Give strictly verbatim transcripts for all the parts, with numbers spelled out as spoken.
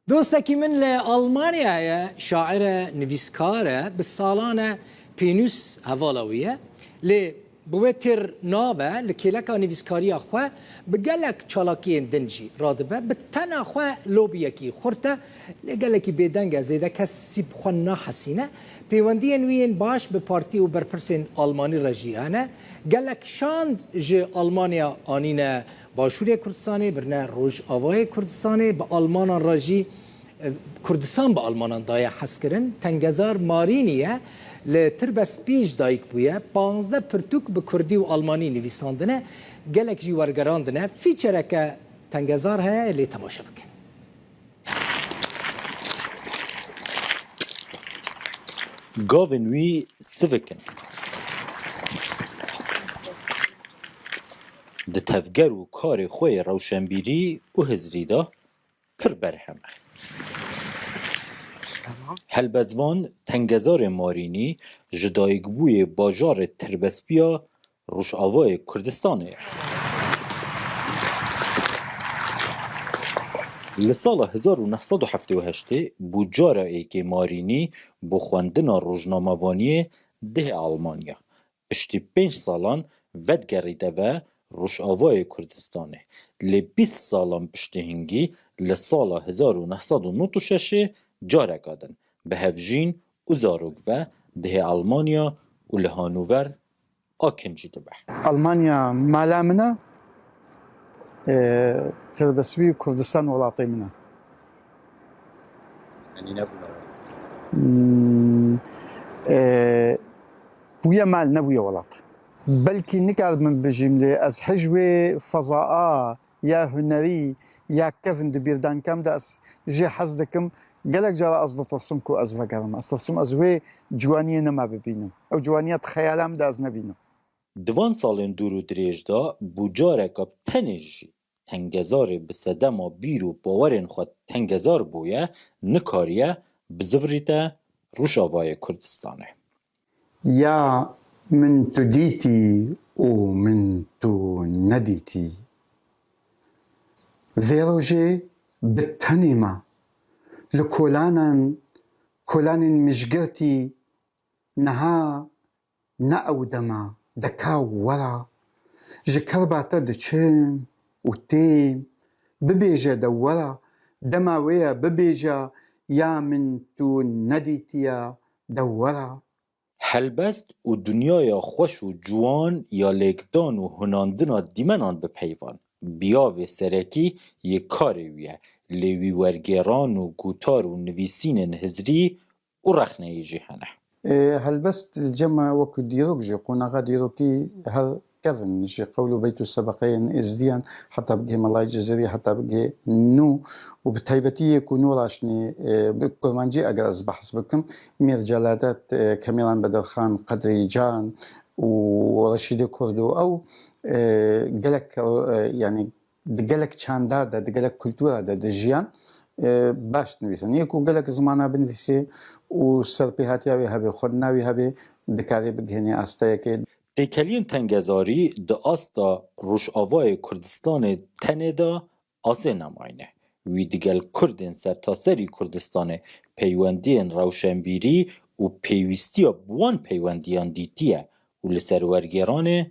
Dostekî min li Almanyayê ye, şair e, nivîskar e, bi salan e pênûs hevala wî ye. Lê bi wê têr nabe, li kêleka nivîskariya xwe bi gelek çalakiyên din jî radibe. Bi tena xwe lobiyekî xurt e, lê gelekî bêdeng e, zêde kesî bi xwe nahesîne. Pêwendiyên wî yên baş bi partî û berpirsên Almanî re jî hene. Gelek şand ji Almanya anîne Başûrê Kurdistanê, birine Rojavayê Kurdistanê, bi Almanan re jî, e, Kurdistan bi Almanan daye hezkirin. Tengezar Marînî ye, li Tirbespî ji dayik bûye, panzdeh pirtûk bi kurdî û almanî nivîsandine. Gelek jî wergerandine. Fîçereke Tengezar heye, lê temaşe bikin. Gavên wî sivik in. Di tevger û karê xwe yê rewşenbîrî û hizrî de pir berhem e. Helbestvan Tengezarê Marînî ji dayikbûyê bajarê Tirbespî ya Rojavayê Kurdistanê ye. Li sala hezar û neh sed û heftê û heştê bû cara êkê Marînî bo xwendina rojnamevaniyê dihê Almanya. Piştî pênc salan vedigerîte ve Rojavayê Kurdistanê. Lê bîst salan piştî hingî li sala hezar û neh sed û nod û şeşê careka din bi hevjîn û zarok ve dihê Almanya û li Hanover a kincî dibe. Almanya mala min e, e, Tirbespî Kurdistan welatê min e. Yanî nebûne. Hmm, e, bûye mal, nebûye welat. Belkî nikaribim bijîm, lê ez hij wê fezaa ya hunerî ya kevn di bîrdankam de ez jê hez dikim. Gelek cara ez ditirsim ku ez vegerim. Ez tirsim ez wê ciwaniyê nema bibînim. Ew ciwaniya di xeyala min de ez nebînim. Di van salên dûr û dirêj de bû careke bi tenê jî Tengezarê bi sedema bîr û bawerên xwe tengezar bûye, nikariye bizivirîte Rojavayê Kurdistanê. Ya min tu dîtî û min tu nedîtî. Vê rojê bi tenê me li kolanan, kolanên mijgirtî niha ne ew dema de ka wera, ji kerba te diçim û têm, bibêje de wera, dema wê ye bibêje ya min tu nedîtiye de wera. Helbest û dinyaya xweş û ciwan ya lêkdan û hunandina dîmenan bi peyvan, biyavê serekî yê karê wî ye, lê wî wergêran û gotar û nivîsînên hizrî û rexneyî jî hene. Ê, helbest li cem me wekî dîrok jî, qonaxa dîrokî her kevn ji qewl û beyt û sebeqeyên êzdiyan, heta bigihê Melayê Cizîrî, heta bigihê nû û bi taybetî yê ku nû raştînî, ê, bi kurmancî eger ez behs bikim, Mîr Celadet, ê, Kemîran Bedirxan, Qedrî Can û Reşîdê Kurd û ew, ê, gelek, ê, yanî di gelek çanda de, di gelek kultura de dijiyan, e, baş dinivîse. Yê ku gelek zimana binivîsê û serpêhatiya wê hebe, xwendina wê hebe, dikarê bigihînê asteyekê. Têkeliyên tengezarî di asta Rojavayê Kurdistanê tenê de asê nemayne. Wî digel Kurdên sertaserî Kurdistanê peywendiyên rewşenbîrî û pêwîstiya bi wan peywendiyan dîtiye û li ser wergêranê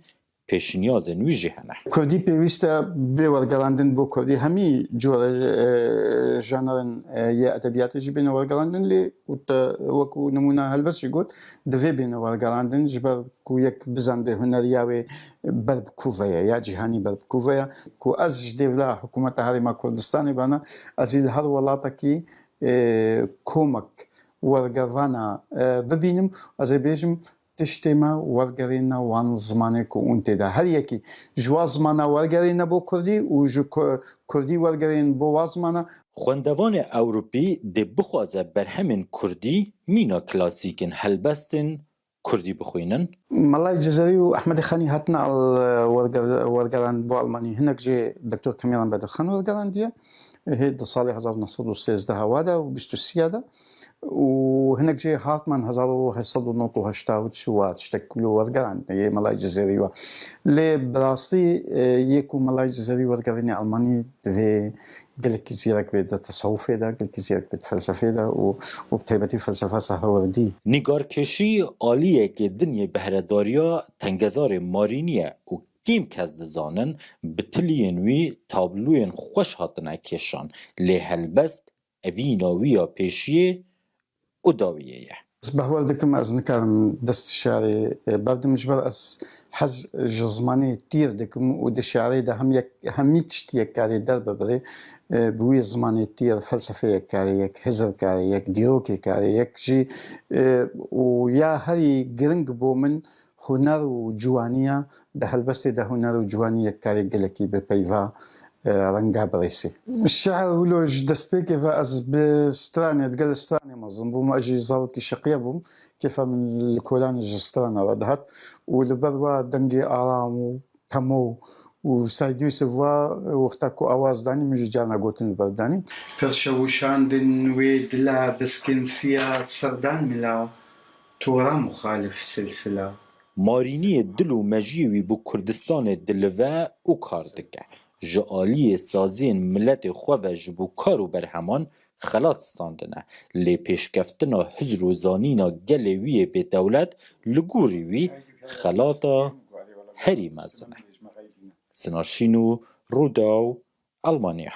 pêşniyazên wî jî hene. Kurdî pêwîst e bê wergerandin bo kurdî hemî cure, e, janrên, e, yê edebiyatê jî bêne wergerandin, lê û te wekû nimûna helbest jî got, divê bêne wergerandin, ji ber ku yek bizanibê huneriya wê ber bi ku ve ye, ya cîhanî ber bi ku ve ye, ku ez ji dêvla hikûmeta Herêma Kurdistanê bana, ez ê li her welatekî, e, komek wergervana, e, bibînim, ez ê bêjim, tiştê me wergerîne wan zimanê ku hûn tê de. Her yekî ji wa zimana wergerîne bo kurdî û ji ku-, kurdî wergerîn bo wa zimana. Xwendevanê Ewropî dê bixwaze berhemên kurdî mîna klasîk in, helbestên kurdî bixwînin? Melayê Cizerî û Ehmedê Xanî hatine al-, werger-, wergeran bo Almanî. Hinek jê Doktor Kemîran Bedirxan wergerandiye. Hê di salê hezar û neh sed û sêzdeh wa de û bîst û sê de. û hinek jê Hartmann hezar û heşt sed û nod û heşt û çi wa tiştek wilo wergerand yê Melayê Cizêrî wa. Lê bi rastî, e, yê ku Melayê Cizêrî wergerîne Elmanî divê gelekî zîrek bê di tesewufê de, gelekî zîrek bê di felsefê de û, û bi taybetî felsefa Sehrawerdî. Nîgarkêşî aliyekê din yê behredariya tengezarê Marînî ye û kêm kes dizanin bi tiliyên wî tabloyên xweş hatine kêşan, lê helbest evîna wî ya pêşiyê û dawiyê ye. Ez behwer dikim, ez nikarim dest şarê, e, berdim, ji ber ez hez ji zimanê tîr dikim û di şarê de hem yek, hemî tiştî yek karê derbibirê, e, bi wî zimanê tîr felsefeyek karê yek, hizir karê yek, dîrokê karê yek jî, e, û ya herî giring bo min huner û ciwaniya, di helbestê de huner û ciwanî yek karê gelekî bi peyva, e, renga birêsî. Şehr wilo ji destpêkê ve ez bi stranê, digel stranê mezin bûm. Ez jî zarokî şeqiye bûm. Kêfa min li kolanê ji strana re dihat. Û li ber wa dengê aram û temo û Seîd Yûsif wa wexta ku awaz danî, min jî carna gotin li ber danî. Pir şewişandin wê dila, biskin siya, serdan mila, tora muxalif silsila. Marîniyê dil û mejiyê wî bi Kurdistanê dilive û kar dike. Ji aliyê saziyên miletê xwe ve ji bo kar û berheman xelat standine. Lê pêşkeftina hizr û zanîna gelê wî yê bêdewlet li gorî wî xelata herî mezin e. Sinar Şînû, Rûdaw, Elmanya.